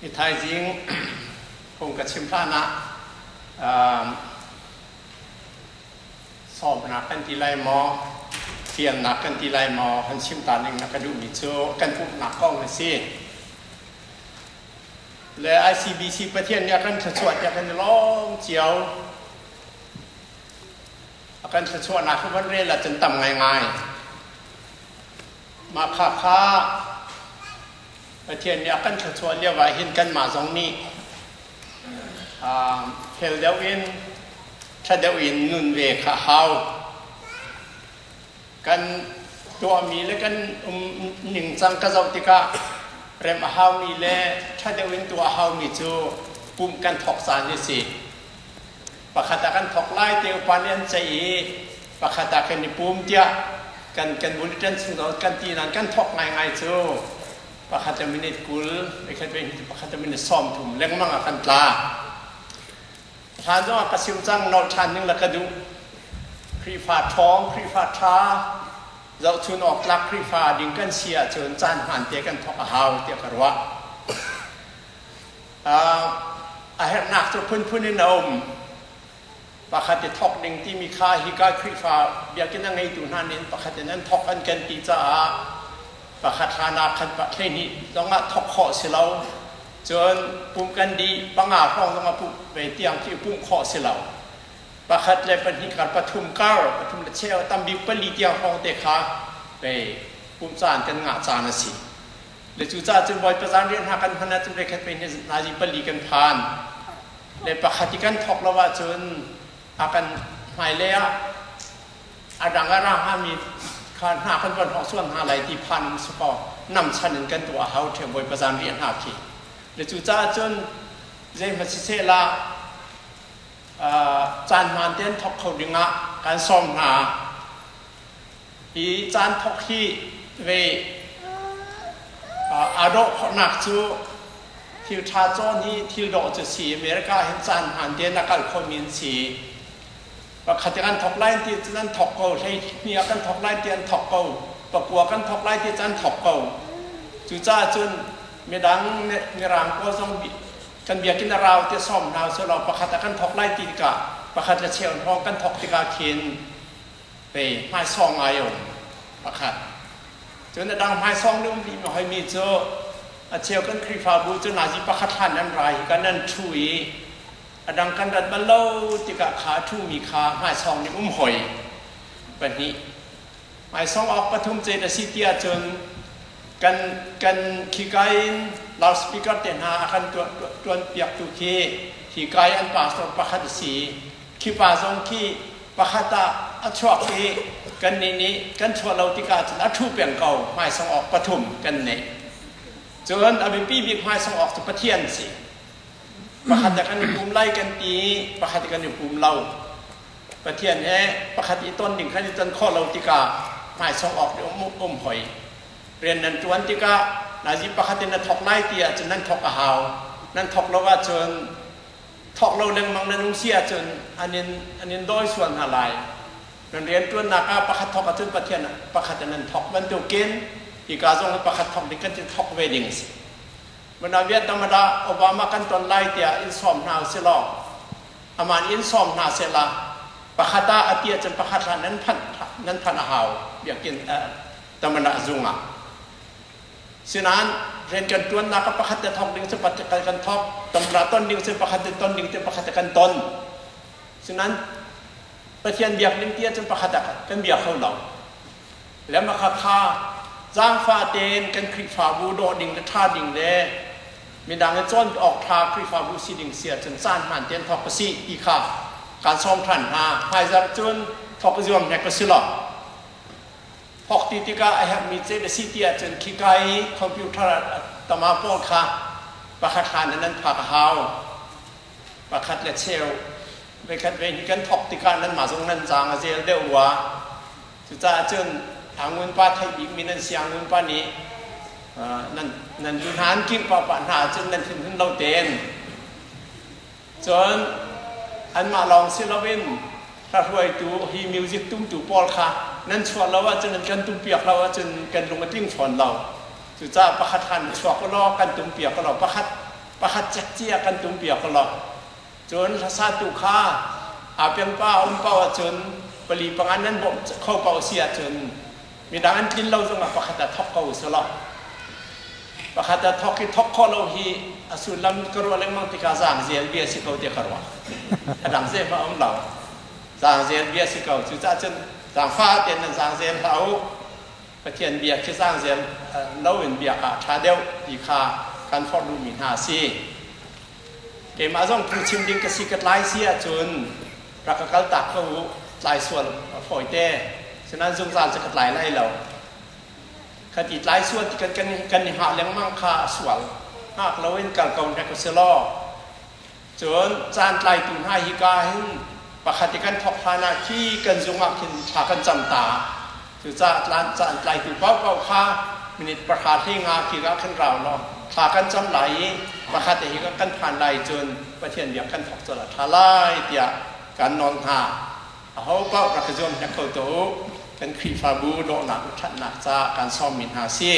Hi thaizing phung ka chim hlan ah sawmnak kan ti lai maw, fiannak kan ti lai maw, han chim ta ning na ka duhmi cu kan pumhnak kong a si. Le ICBC Pathian nih a kan thluachuah tiah kan i lawm cio. A kan thluachuahnak hi van rel ahcun tam ngaingai. Mah kha kha Pathian nih a kan thluachuah lio ah hin kanmah zong nih fel deuh in ṭha deuh in nun ve kha a hau. Kan tuahmi le kan um ningcang ka zoh tikah remh a haumi le ṭha deuh in tuah a haumi cu pumh kan thawk caan hi a si. Pakhat ah kan thawk lai te upa nih an ceih i pakhat ah kan i pum tiah kan kan bulletin chung zong kan ti nain kan thawk ngaingai cu pakhat le minute 20 pakhat ve pakhat le minute 30 lengmang ah kan tla. Hlan zong ah ka sim cang nolh ṭhan ning la ka duh. Khrihfa ṭhawng, Khrihfa ṭha, zohchun awk tlak Khrihfa ding kan si ahcun caan hmaan te kan thawk a hau tiah ka ruah. A herhnak cu phunphun in a um. Pakhat i thawk ding timi kha hika Khrihfa biakinn a ngeitu hna nih pakhat in an thawk an kan ti caah pakhat hlan ah khan 12 zongah thawk khawh si lo. Cun pumh kan dih panga hrawng zongah pumh ve tiang khi pumh khawh si lo. Pakhat le pahnih kar pathum kar pathum le cheu tambik pali tiang hrawng te kha ve pumh caan kan ngah caan a si. Le cucaah cun Bawipa zanriah hna kan hman ahcun voikhat pei nazi pali kan phan. Le pakhat i kan thawk lo ahcun a kan hmailei ah a dang a ra hngami kha hna kan van hawk sual hna lai ti phan um si kaw namchan in kan tuah a hau ṭheo Bawipa zanriah hna khi. Le cucaah cun zeihmanh siseh la caan hmaan tein thawk kho dingah kan sawm hna. Hi caan thawk hi ve aa dawh khawhnak cu thil ṭha cawn hi thil dawh cu si. America hin caan hmaan tein a kal khomi an si. Pakhat kan thawk lai ti cun an thawk ko. Hlei hnih ah kan thawk lai ti an thawk ko. Pakua kan thawk lai ti cun an thawk ko. Cucaah cun midang mirang pawl zong kan biakinn a rau ti sawm hna usih law pakhat ah kan thawk lai ti tikah pakhat le cheu hrawng kan thawk tikah khin pei hmaisawng ngai a um pakhat. Cun a dang hmaisawng nih um rih mi hoimi cu a cheu kan Khrihfabu cu nazi pakhat hlan an ra hi kan an ṭhu i a dang kan rat bal lo tikah kha a ṭhumi kha hmaisawng nih um hoi pahnih. Hmaisawng awk pathum cet a si ti ahcun kan kan khika in loudspeaker te hna a kan tuan piaktu khi hika i an pastor pakhat a si. Khi pa zong khi pakhat ah a chuak i kannih nih kan chuah lo tikah cun a ṭhu peng ko hmaisong awk pathum kan neih. Cun a biapi bik hmaisong awk cu Pathian si. Pakhat ah kan i pum lai kan ti i pakhat kan i pum lo. Pathian he pakhat i ton ding khan i ton khawh lo tikah hmaisong awk nih um um hoi. Rian nan ṭuan tikah nazi pakhat in na thawk lai ti ahcun nan thawk a hau. Nan thawk lo ahcun Thawk lo lengmang nan um si ahcun an in an in dawi sual hna lai. Nan rianṭuannak ah pakhat thawk ahcun Pathian pakhat in an thawk bantukin hika zong hi pakhat thawk ding kan ti thawk ve ding a si. Muna Vietnam ah Obama kan ton lai tiah in sawm hna usih law amah nih in sawm hna sehla pakhat ah a ti ahcun pakhat hlan nan phanh nan phanh a hau biakinn tamana zung ah. Sinain rian kan ṭuannak ah pakhat te thawk ding cu pakhat kan thawk, tamra ton ding cu pakhat te ton ding cu pakhat te kan ton. Sinain Pathian biak ding ti ahcun pakhat ah kan bia kho lo. Le mah kha zaangfah tein kan Khrihfabu dawh ding le ṭha ding le midang i cawn awk ṭha Khrihfabu si ding si ahcun caan hmaan tein thawk ka si ti kha kaan sawm ṭhan hna. Hmaizarh cun thawk i zuam hnek ka si lo. Thawk ti tikah a herhmi cet a si ti ahcun khika i computer tama pawl kha pakhat hlan in an phak a hau. Pakhat le cheu voikhat ve hi kan thawk tikah nanmah zong nan zaang a zel deuh rua. Cucaah cun Angun pa theih bikmi nan si Angun pa nih nan nan lu hna an kingh pahpah hna ahcun nan thinhun lo tein Cun anmah lawng si loin hlahruaitu hi music tumtu pawl kha nan chuah lo ahcun nan kan tumpiak lo ahcun kan lung a tling fawn lo. Cucaah pakhat hlan chuak u law kan tumpiak u law pakhat Pakhat cekci ah kan tum piak law. Cun hlasatu kha aa peng pa um paoh ahcun pali panga nan bawmh kho paoh si ahcun midang an tlin lo zongah pakhat ah thawk ko usih Pakhat ah thawk i thawk khawh lo hi a sullam ka ruah lengmang tikah zaangzel bia si ko tiah ka ruah. A dang zeihmah a um lo. Zaangzel bia si ko. Cucaah cun zaangfah tein nan zaangzel hlah u. Pathian bia khi zaangzel loin biak ah a ṭha deuh ti kha kan forh duhmi hna a si. Keimah zong phungchim ding ka si ka tlai si ahcun rak ka kal tak ko u. Tlai sual a fawi te. Sinain zungzal cu ka tlai lai lo. Khati tlai sual ti kan kan kan i hngah lengmang kha a sual. Hngak loin kal ko hnek u si law. Cun caan tlaitu hna hi ka hin pakhat i kan thawk hlan ah khi kan zung ah khin thla kan cam ta. Cucaah tlan caan tlaitu paohpaoh kha minute pahra hleinga khi ka khin rau law thla kan cam lai i pakhat hi kan phan lai cun Pathian biak kan thawk colh a ṭha lai tiah kan nawl hna. Aho paoh rak i zuam hnek ko tuah u. Kan Khrihfabu dawhnak le ṭhatnak caah kan sawmmi hna si.